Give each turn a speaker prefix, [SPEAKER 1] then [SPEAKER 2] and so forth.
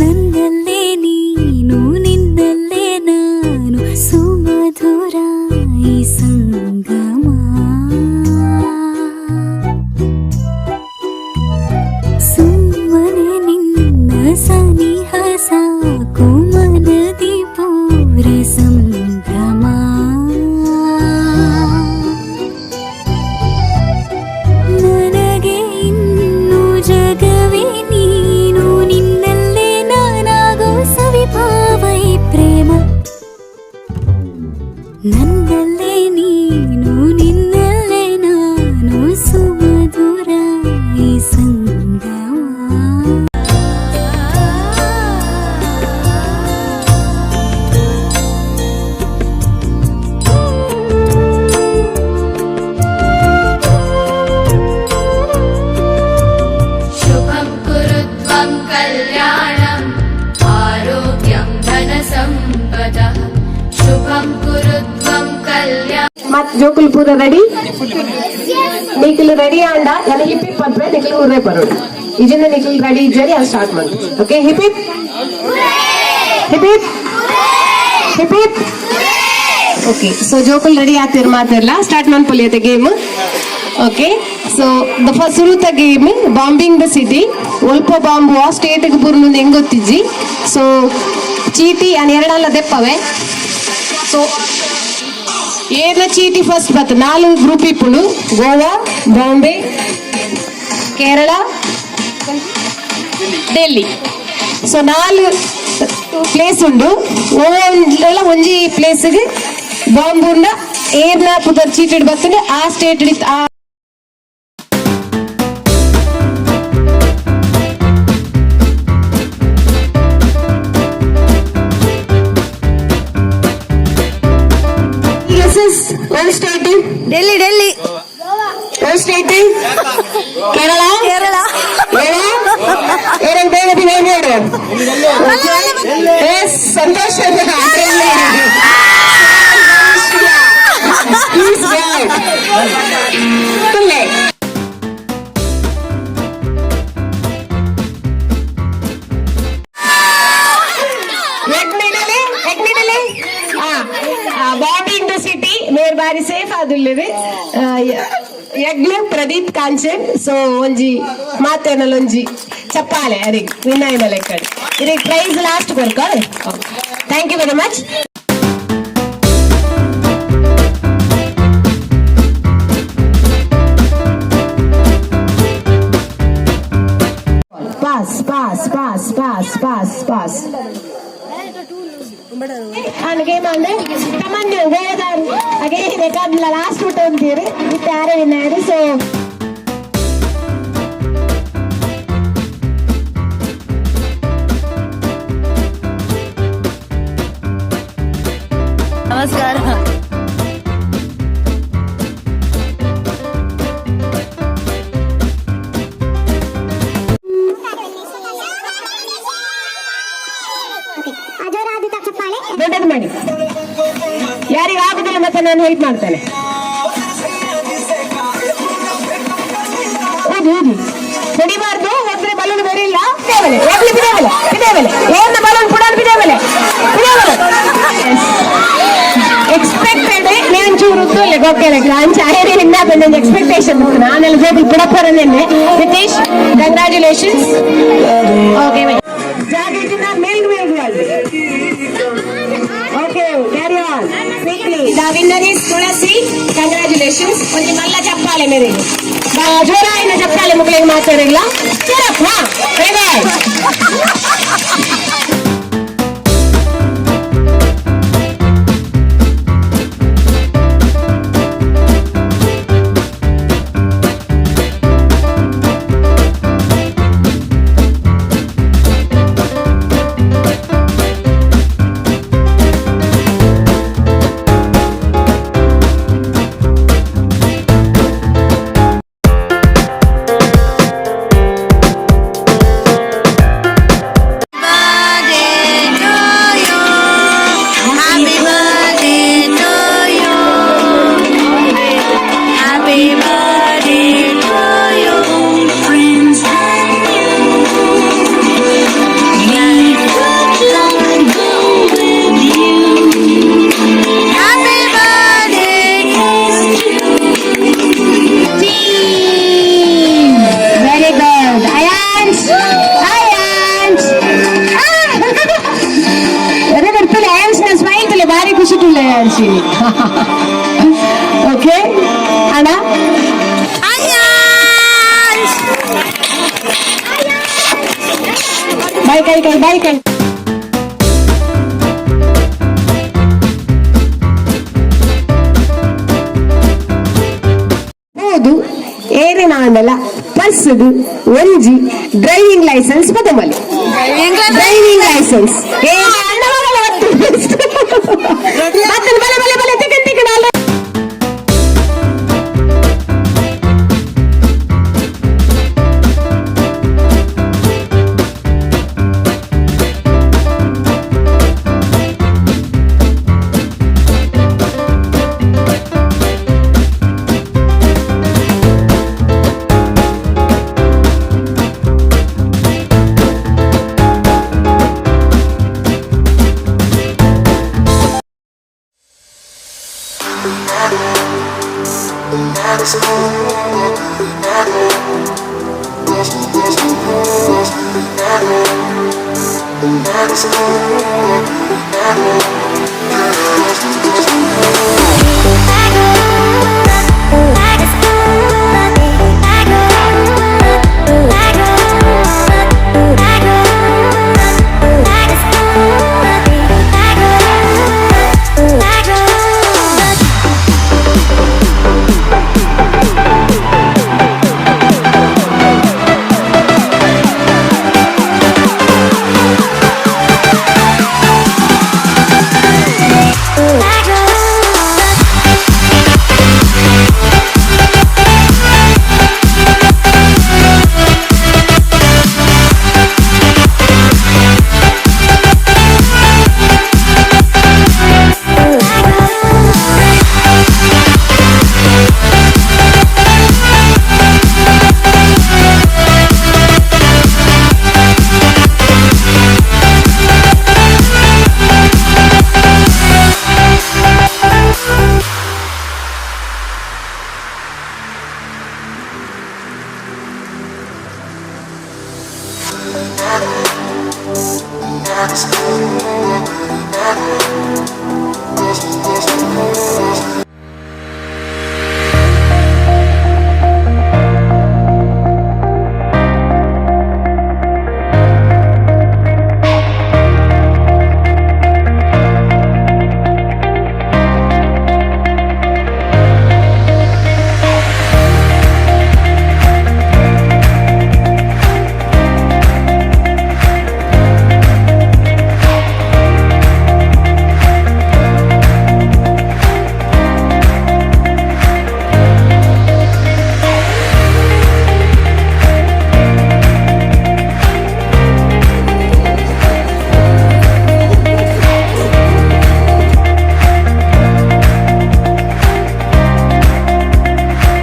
[SPEAKER 1] ನನ್ನಲ್ಲೇ ನೀನು, ನಿನ್ನಲ್ಲೇ ನಾನು, ಸುಮಧುರ ಈ ಸಂಗಮ. ಸುಮ್ಮನೆ ನಿನ್ನ ಸನಿಹ ಸಾಕು, ಮನದಿ ಪೂರ ಸಂಭ್ರಮ. ನನಗೆ ಇನ್ನು ಜಗವೇ ನೀನು, ನಿನ್ನಲ್ಲೇ ನಾನಾಗೋ ಸವಿಭಾವ ಈ ಪ್ರೇಮ. ನನ್ನಲ್ಲೇ ನೀನು, ನಿನ್ನಲ್ಲೇ ನಾನು, ಸುಮಧುರ ಈ ಸಂಗಮ.
[SPEAKER 2] शुभं कुरु त्वं कल्याणम्, आरोग्यं धनसम्पदः, शुभं कुरु त्वं कल्याणम्.
[SPEAKER 3] ಮತ್ ಜೋಕುಲ್ ಪೂರ ರೆಡಿ? ನಿಖಿಲ್ ರೆಡಿ ಆಂಡ ಯಾನ ಹಿಪ್ ಹಿಪ್ ಪನ್ಪೆ, ನಿಖಿಲ್ ಊರೇ ಬರೋಡು. ಇಜಿನ ನಿಖಿಲ್ ರೆಡಿ ಇಜ್ಜರಿ, ಅದು ಸ್ಟಾರ್ಟ್ ಮಾಡಿ. Okay, hip hip, hip hip, hip hip. Okay, so ಜೋಕುಲ್ ready ಆತಿರ್ ಮಾತಿರ್ಲ, ಸ್ಟಾರ್ಟ್ ಮನ್ಪೊಲಿಯತೆ game. Okay, so the first ಸುರುತ ಗೇಮ್ ಬಾಂಬಿಂಗ್ the city. ಒಲ್ಪ ಬಾಂಬ್ ವಾ ಸ್ಟೇಟ್ ಬುರ್ನು ಹೆಂಗ್ ಗೊತ್ತಿಜ್ಜಿ. ಸೊ ಚೀಟಿ ಅನ್ ಎರಡಲ್ಲ ದೆಪ್ಪವೆ. ಸೊ ಏನ ಚೀಟಿ ಫಸ್ಟ್ ಬತ್ತು, ನಾಲ್ಕು ಗ್ರೂಪ್ ಇಪ್ಪುಂಡು: ಗೋವಾ, ಬಾಂಬೆ, ಕೇರಳ, ಡೆಲ್ಲಿ. ಸೊ ನಾಲ್ ಪ್ಲೇಸ್ ಉಂಡು. ಓ ಒಂಜಿ ಪ್ಲೇಸ್ಗೆ ಬಾಂಬ್ ಉಂಡ, ಏರ್ನ ಪುದರ್ ಚೀಟಿಡ್ ಬತ್ತಂಡೆ, ಆ ಸ್ಟೇಟ್ ಆ One state.
[SPEAKER 4] Delhi, Delhi.
[SPEAKER 3] One state. Kerala.
[SPEAKER 4] Kerala.
[SPEAKER 3] ಏನೇನು ಬೇಗ ಬೇಗ. ಎಸ್, ಸಂತೋಷ. He's good. ತುಲ್ಲೆ. ಎಗ್ನಿಡಲೆ. ಬಾಂಬಿಂಗ್ the city ಮೇರ್ ಬಾರಿ ಸೇಫ್ ಆದುಲ್ಲೆರ್. ಯಗ್ಲು ಪ್ರದೀಪ್ ಕಾಂಚನ್. ಸೊ ಒಂಜಿ ಮಾತೇನಲ್ಲ, ಒಂಜಿ ಚಪ್ಪಾಲೆ ಅರೆಗ್ ವಿನಾಯನ ಲೆಕ್ಕಡ್. ಇರೆಗ್ ಪ್ರೈಸ್ ಲಾಸ್ಟ್ ಕೊರ್ಕ. Thank you very much. Pass, pass. And game ಅಂದ್ರೆ ತಮನ್ನು ವೇದಾರ್ ಅಗೇನ್ ಎಕಾದ್ಲ ಲಾಸ್ಟ್ ಬಿಟ್ಟು ಅಂತೀರಿ ಇತ್ತೆ ಯಾರೇ ವಿನ್ನರ್. ಸೊ
[SPEAKER 4] ನಮಸ್ಕಾರ.
[SPEAKER 3] ದೊಡ್ಡದು ಮಾಡಿ. ಯಾರಿಗೂ ಆಗುದಿಲ್ಲ ಮತ್ತೆ ನಾನು ಹೆಲ್ಪ್ ಮಾಡ್ತೇನೆ. ಊದಿ ಊದಿ, ಹೊಡಿಬಾರ್ದು. ಹೊಡೆದ್ರೆ ಬಲೂನ್ ಬರಿಲ್ಲ. ಬಿದೇವಲೆ ಹೋಗ್ಲಿ, ಬಿದೇವಲೆ, ಬಿದೇವಲೆ. ಏನ ಬಲೂನ್ ಪುಡಾನ್, ಬಿದೇವಲೆ, ಬಿದೇವಲೆ. ಎಕ್ಸ್ಪೆಕ್ಟೆಡ್ ನೀವು ಚೂರು ಉದ್ದೋಲೆ ಗೊತ್ತೇನೆ ಅಂಚ ಆಯರಿಂದ ಬಂದ ಎಕ್ಸ್ಪೆಕ್ಟೇಷನ್. ನಾನೆಲ್ಲ ಜೋಬಿ ಪುಡಪ್ಪರ ನಿನ್ನೆ. ನಿತೀಶ್, ಕಂಗ್ರಾಚುಲೇಷನ್ಸ್. ಓಕೆ, ಜಾಗೃತಿನ ಮೇಲ್ಗು ಮೇಲ್ಗು. Okay, carry on quickly. The winner is Tulasi. Congratulations. ಒಂಜಿ ಮಲ್ಲ ಚಪ್ಪಾಳೆ ಮೇರೆಗೆ, ಜೋರಾಯಿನ ಚಪ್ಪಾಳೆ ಮುಕ್ಳಿಗೆ ಮಾತಾಡಿಲ್ಲ. ಹಾ, very good.
[SPEAKER 4] Birthday to you. Happy birthday to you. Happy birthday to you.
[SPEAKER 1] Friends and you. May good luck go with you.
[SPEAKER 4] Happy birthday.
[SPEAKER 3] Team. Very good. Ayans. Ayans. Very good. ತುಲೆ ಅಯಾನ್ಸ್ ನ smile ತುಲೆ, ಭಾರಿ ಖುಷಿ ತುಲೆ Ayans. Okay ಅಣ್ಣ.
[SPEAKER 4] Ayans.
[SPEAKER 3] By ಕೈ ಕೈ, ಬೈ ಕೈ. ಹೌದು, ಏನೇನಾಂಡಲ ಪರ್ಸ್ದು ಒಂಜಿ ಡ್ರೈವಿಂಗ್ ಲೈಸೆನ್ಸ್ ಬದಮಲಿ. ಡ್ರೈವಿಂಗ್ ಲೈಸೆನ್ಸ್ ಅಣ್ಣ ಮಗಳ ಮತ್ತೆ ಬಲೆ ಬಲೆ ಬಲೆ ತಿಕ್ಕನ್ ತಿಕ್ಕನ್ ಅಲ್ಲ.